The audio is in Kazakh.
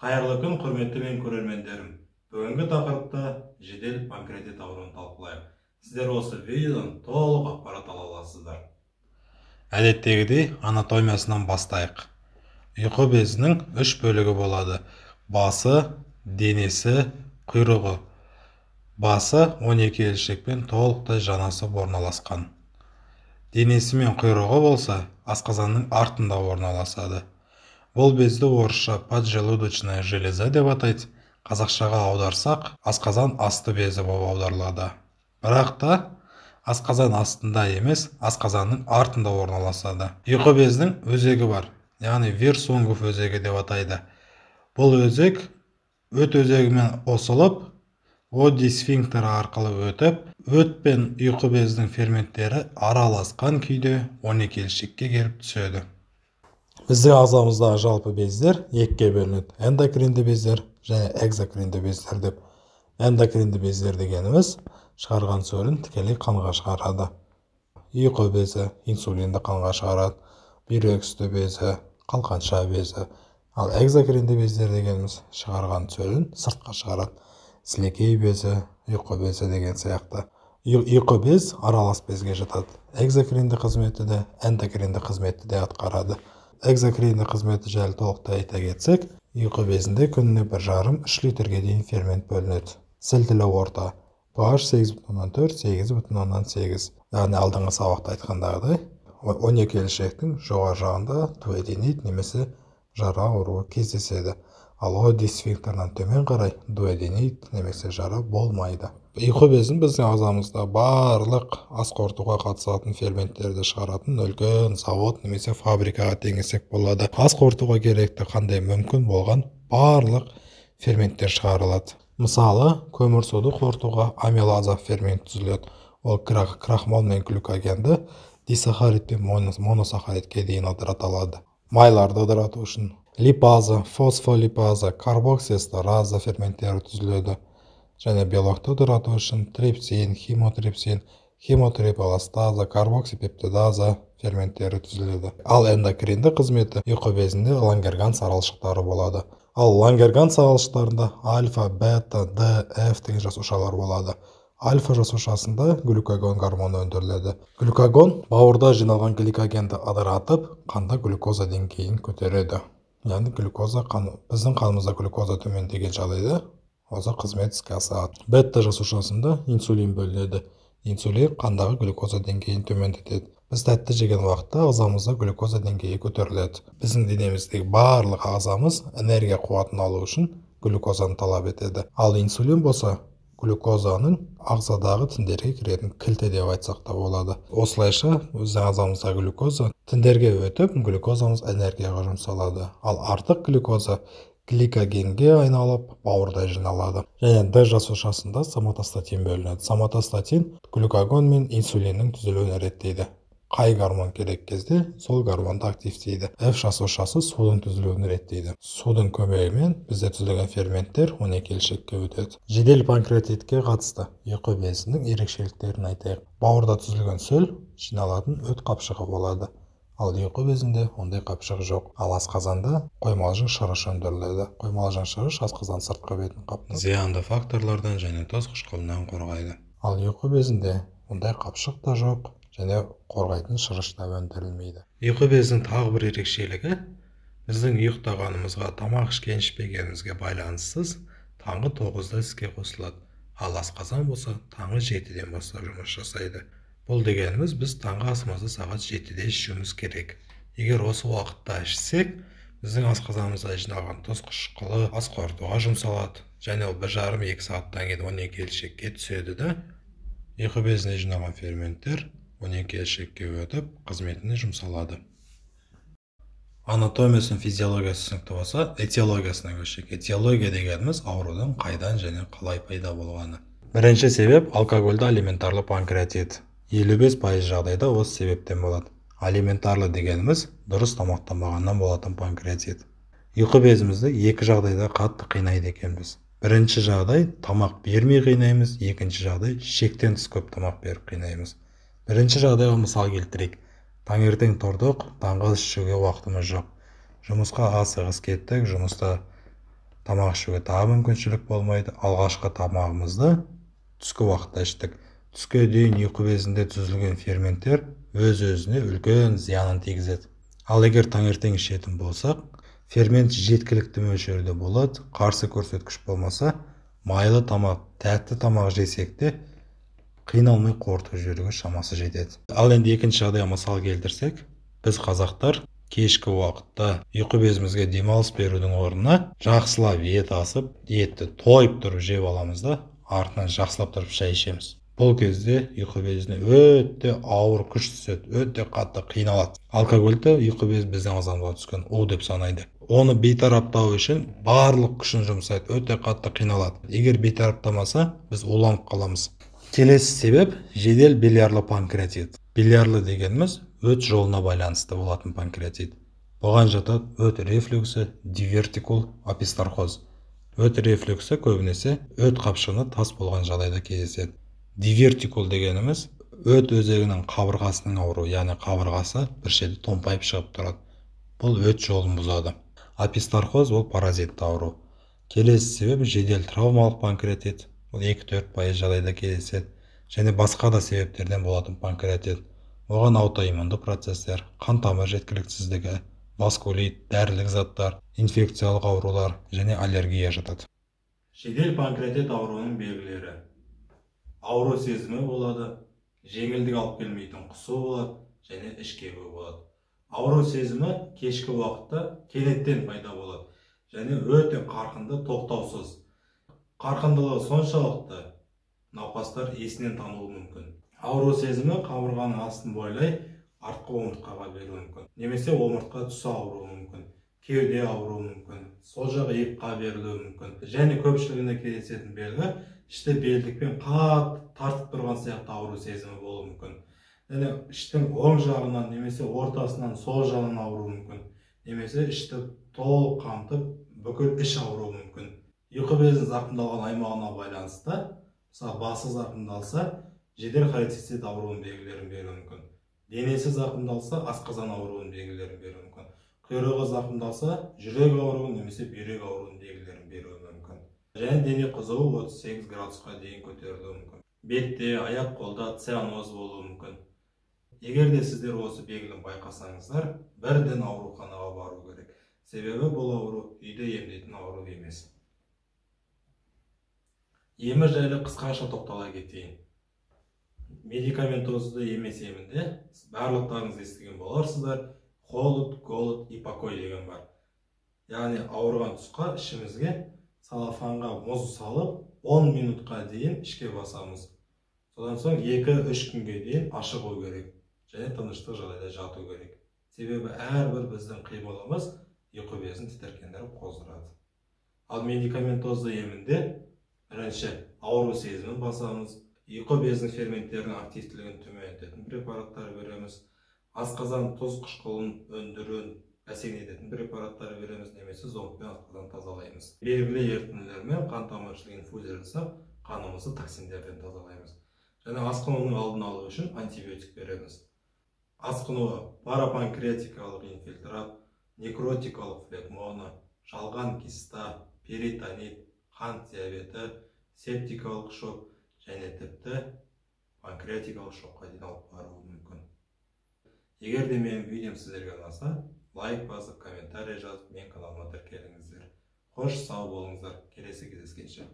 Қайырлы күн, құрметті мен көрермендерім. Бүгінгі тақырыпта жедел панкреатит ауруын талқылайық. Сіздер осы видеодан толық ақпарат ала аласыздар. Әдеттегідей анатомиясынан бастайық. Ұйқы безінің үш бөлігі болады. Басы, денесі, құйрығы. Басы 12 елшекпен толықтай жанасып орналасқан. Денесі мен құйрығы болса, асқазанның артында орналасады. Бұл безді орысша поджелудочная железа деп атайды. Қазақшаға аударсақ, асқазан асты безі болып аударылады. Бірақ та асқазан астында емес, асқазанның артында орналасады. Ұйқы безінің өзегі бар, яғни Вирсунгов өзегі деп атайды. Бұл өзек өт өзегімен қосылып, Одди сфинктері арқылы өтіп, өт пен ұйқы безінің ферменттері араласқан күйде 12 елшекке келіп түседі. Біздің ағзамыздағы жалпы бездер екіге бөлінеді. Эндокринді бездер және экзокринді бездер деп. Эндокринді бездер дегеніміз шығарған сөлін тікелей қанға шығарады. Ұйқы безі инсулинді қанға шығарады, бүйрек үсті безі, қалқанша безі. Ал экзокринді бездер дегеніміз шығарған сөлін сыртқа шығарады. Сілекей безі, ұйқы безі деген сияқты. Ұйқы без аралас безге жатады. Экзокринді қызметті де, эндокринді қызметті де атқарады. Экзокринді қызметі жайлы толықтай айта кетсек, ұйқы безінде күніне 1,5-3 литрге дейін фермент бөлінеді. Сілтілі орта pH 8,4, 8,8. Яғни алдыңғы сабақта айтқандағыдай, 12 елшектің жоғары жағында дуоденит немесе жара ауруы кездеседі. Ал Одди сфинктерінен төмен қарай дуоденит немесе жара болмайды. Ұйқы безін біздің ағзамызда барлық ас қорытуға қатысатын ферменттерді шығаратын үлкен завод немесе фабрикаға теңесек болады. Ас қорытуға керекті қандай мүмкін болған барлық ферменттер шығарылады. Мысалы, көмірсуды қорытуға амилаза фермент түзіледі. Ол крахмал мен глюкогенді дисахарид пен моносахаридке дейін ыдырата алады. Майларды ыдырату үшін липаза, фосфолипаза, карбоксиэстераза ферменттері түзіледі. Және белокты ыдырату үшін трипсин, химотрипсин, химотрипеластаза, карбоксипептидаза ферменттері түзіледі. Ал эндокринді қызметі ұйқы безінде лангерганс аралшықтары болады. Ал лангерганс аралшықтарында альфа, бета, Д, Ф деген жасушалар болады. Альфа жасушасында глюкагон гормоны өндіріледі. Глюкагон бауырда жиналған гликогенді ыдыратып, қанда глюкоза деңгейін көтереді. Яғни глюкоза біздің қанымызда глюкоза төмендеген жағдайда осы қызмет іске асады. Бета жасушасында инсулин бөлінеді. Инсулин қандағы глюкоза деңгейін төмендетеді. Біз тәтті жеген уақытта ағзамызда глюкоза деңгейі көтеріледі. Біздің денеміздегі барлық ағзамыз энергия қуатын алу үшін глюкозаны талап етеді. Ал инсулин болса глюкозаның ағзадағы тіндерге кіретін кілті деп айтсақ та болады. Осылайша біздің ағзамыздағы глюкоза тіндерге өтіп, глюкозамыз энергияға жұмсалады. Ал артық глюкоза гликогенге айналып, бауырда жиналады. Және Д жасушасында соматостатин бөлінеді. Соматостатин глюкагон мен инсулиннің түзілуін реттейді. Қай гормон керек кезде сол гормонды активтейді. F жасушасы судың түзілуін реттейді. Судың көмегімен бізде түзілген ферменттер 12 елшекке өтеді. Жедел панкреатитке қатысты ұйқы безінің ерекшеліктерін айтайық. Бауырда түзілген сөл жиналатын өт қапшығы болады. Ал ұйқы безінде ондай қапшық жоқ. Ал асқазанда қоймалжың шырыш өндіріледі. Қоймалжың шырыш асқазан сыртқы бетін қаптап, зиянды факторлардан және тұз қышқылынан қорғайды. Ал ұйқы безінде ондай қапшық та жоқ және қорғайтын шырыш та өндірілмейді. Ұйқы безінің тағы бір ерекшелігі, біздің ұйықтағанымызға, тамақ ішкен ішпегенімізге байланыссыз таңғы 9-да іске қосылады. Ал асқазан болса таңғы 7-ден бастап жұмыс жасайды. Бұл дегеніміз біз таңғы асымызды сағат 7-де ішуіміз керек. Егер осы уақытта ішсек, біздің асқазанымызда жиналған тұз қышқылы ас қорытуға жұмсалады. Және ол 1,5-2 сағаттан кейін 12 елшекке түседі да. Ұйқы безіне жиналған ферменттер 12 елшекке өтіп, қызметіне жұмсалады. Анатомиясы мен физиологиясы түсінікті болса, этиологиясына көшейік. Этиология дегеніміз аурудың қайдан және қалай пайда болғаны. Бірінші себеп алкогольді алиментарлы панкреатит. 55% жағдайда осы себептен болады. Алиментарлы дегеніміз дұрыс тамақтанбағаннан болатын панкреатит. Ұйқы безімізді екі жағдайда қатты қинайды екенбіз. Бірінші жағдай тамақ бермей қинаймыз, екінші жағдай шектен тыс көп тамақ беріп қинаймыз. Бірінші жағдайға мысал келтірейік. Таңертең тұрдық, таңғы ас ішуге уақытымыз жоқ. Жұмысқа асығыс кеттік, жұмыста Тамақ ішуге тағы мүмкіншілік болмайды. Алғашқы тамағымызды түскі уақытта іштік. Түске дейін ұйқы безінде түзілген ферменттер өз-өзіне үлкен зиянын тигізеді. Ал егер таңертең ішетін болсақ, фермент жеткілікті мөлшерде болады, қарсы көрсеткіш болмаса, майлы тамақ, тәтті тамақ жесек те қиналмай қорытып жіберуге шамасы жетеді. Ал енді екінші жағдайға мысал келтірсек, біз қазақтар кешкі уақытта ұйқы безімізге демалыс берудің орнына жақсылап ет асып, етті тойып тұрып жеп аламыз да, артынан жақсылап тұрып шай ішеміз. Бұл кезде ұйқы безіне өте ауыр күш түседі, өте қатты қиналады. Алкогольді ұйқы без біздің ағзамызға түскен у деп санайды. Оны бейтараптау үшін барлық күшін жұмсайды, өте қатты қиналады. Егер бейтараптамаса, біз уланып қаламыз. Келесі себеп жедел билиарлы панкреатит. Билиарлы дегеніміз өт жолына байланысты болатын панкреатит. Бұған жатады өт рефлюксі, дивертикул, описторхоз. Өт рефлюксі көбінесе өт қапшығына тас болған жағдайда кездеседі. Дивертикул дегеніміз өт өзегінің қабырғасының ауруы, яғни қабырғасы бір жерде томпайып шығып тұрады. Бұл өт жолын бұзады. Описторхоз ол паразитті ауру. Келесі себеп жедел травмалық панкреатит. Бұл 2-4% жағдайда кездеседі. Және басқа да себептерден болатын панкреатит. Оған аутоиммунды процесстер, қан тамыр жеткіліксіздігі, васкулит, дәрілік заттар, инфекциялық аурулар және аллергия жатады. Жедел панкреатит ауруының белгілері: ауру сезімі болады, жеңілдік алып келмейтін құсу болады және іш кебуі болады. Ауру сезімі кешкі уақытта кенеттен пайда болады және өте қарқынды, тоқтаусыз. Қарқындылығы соншалықты, науқастар есінен тануы мүмкін. Ауру сезімі қабырғаның астын бойлай артқы омыртқаға беруі мүмкін, немесе омыртқа тұсы ауруы мүмкін, кеуде ауруы мүмкін, сол жақ иыққа берілуі мүмкін. Және көпшілігінде кездесетін белгі ішті белдікпен қатты тартып тұрған сияқты ауру сезімі болуы мүмкін. Және іштің оң жағынан немесе ортасынан сол жағынан ауруы мүмкін, немесе ішті толық қамтып бүкіл іш ауруы мүмкін. Ұйқы безінің зақымдалған аймағына байланысты, мысалы басы зақымдалса, жедел холецистит ауруының белгілерін беруі мүмкін. Денесі зақымдалса, асқазан ауруының белгілерін беруі мүмкін. Құйрығы зақымдалса, жүрек ауруы немесе бүйрек ауруының белгілерін беруі мүмкін. Және дене қызуы 38 градусқа дейін көтерілуі мүмкін. Бетте, аяқ қолда цианоз болуы мүмкін. Егер де сіздер осы белгіні байқасаңыздар, бірден ауруханаға бару керек. Себебі бұл ауру үйде емдейтін ауру емес. Емі жайлы қысқаша тоқтала кетейін. Медикаментозды емес емінде барлықтарыңыз естіген боларсыздар, холод, голод и покой деген бар. Яғни ауырған тұсқа ішімізге салафанға мұз салып 10 минутқа дейін ішке басамыз. Содан соң 2-3 күнге дейін ашығу керек және тыныштық жағдайда жату керек. Себебі әрбір біздің қимылымыз ұйқы безін тітіркендіріп қоздырады. Ал медикаментозды емінде бірінші ауру сезімін басамыз, ұйқы безінің ферменттерінің активтілігін төмендететін препараттар береміз, асқазан тұз қышқылын өндіруін бәсеңдететін препараттар береміз, немесе зондпен асқазан тазалаймыз. Белгілі ерітінділермен қан тамыршылық инфузия жасап, қанымызды токсиндерден тазалаймыз. Және асқынудың алдын алу үшін антибиотик береміз. Асқынуы парапанкреатикалық инфильтрат, некротикалық флегмона, жалған киста, перитонит, қант диабеті, септикалық шок және тіпті панкреатикалық шокқа дейін алып баруы мүмкін. Егер де менің видеом сіздерге ұнаса, лайк басып, комментарий жазып, мен каналыма тіркеліңіздер. Қош, сау болыңыздар. Келесі кездескенше.